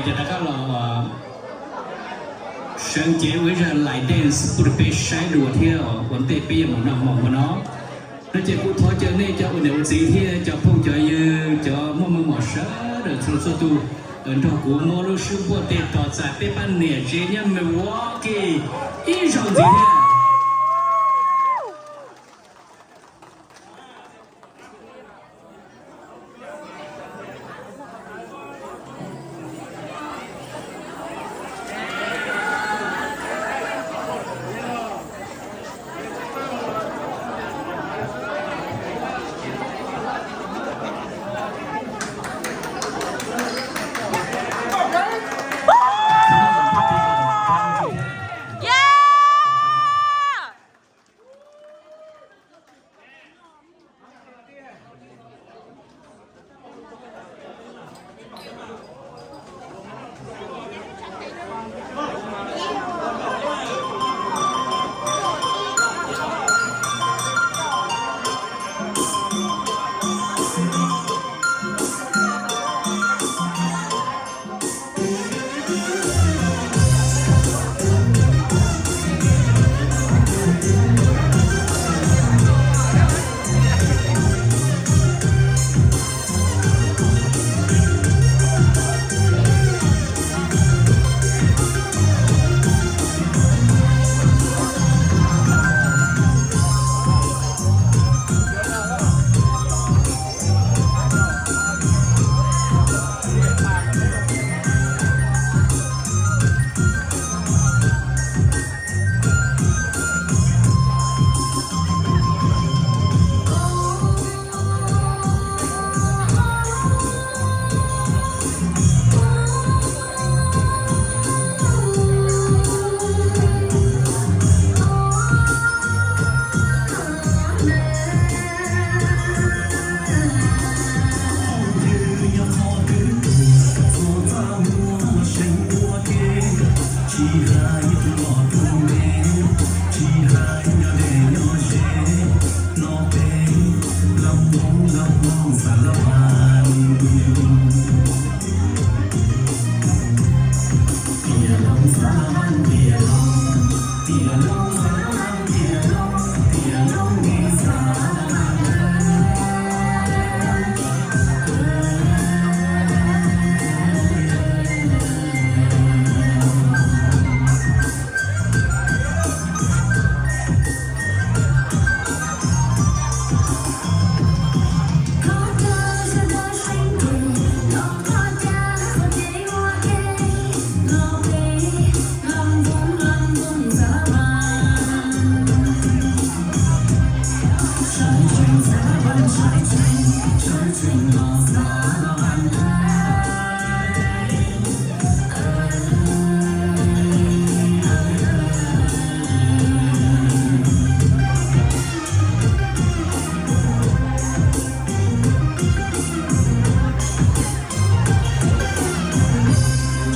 Rov qab los sawv cev ua ib zaj line dance pub rau peb saib dua thiab ua ntej peb yuav mus noj mov ua no. No ces kuv thov caw nej cov ua niam ua txiv thiab cov phooj cov ywg cov muaj muaj mom sawv daws txhua txhua tus nrog kuv muab lub sub npuaj tej tos txais peb pab niam tsev nyob Milwaukee ib zaug ntxiv thiab.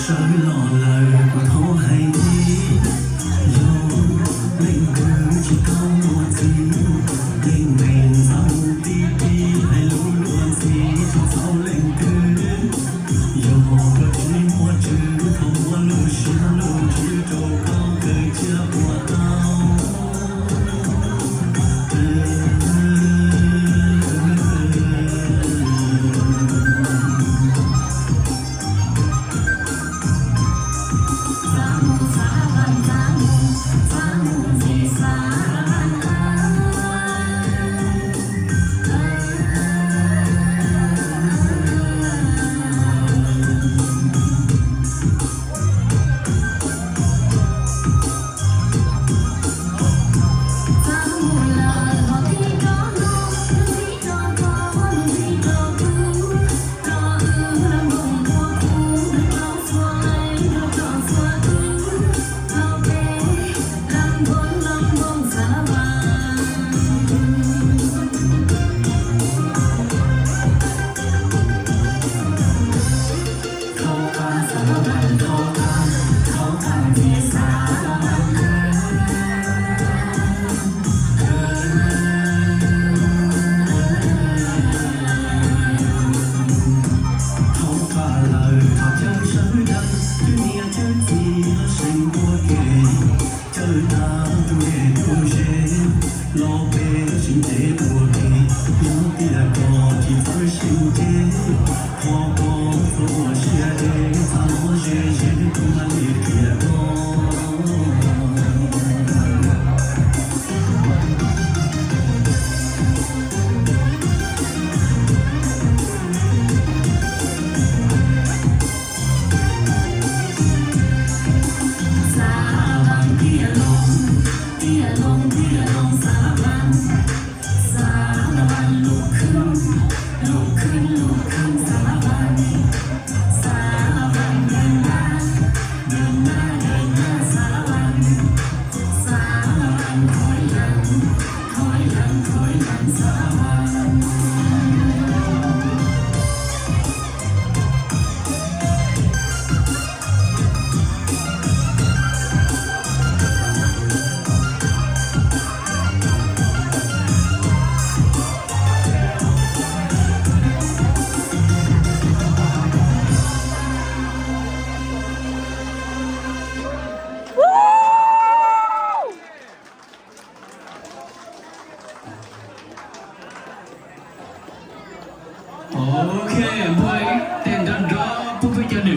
Sawv los lawm kuv thov hais tias, yog leej twg tsis tau muaj txiv, leej neeg txhob mus tib tib hais lus luag ntxhi rau txhua leej twg. Yog koj tsis muaj tswv, thov muab lub siab lub ntsws rau koj kawm thiaj puas tau. Ok, npaj ib teg nrov nrov pub peb cov niam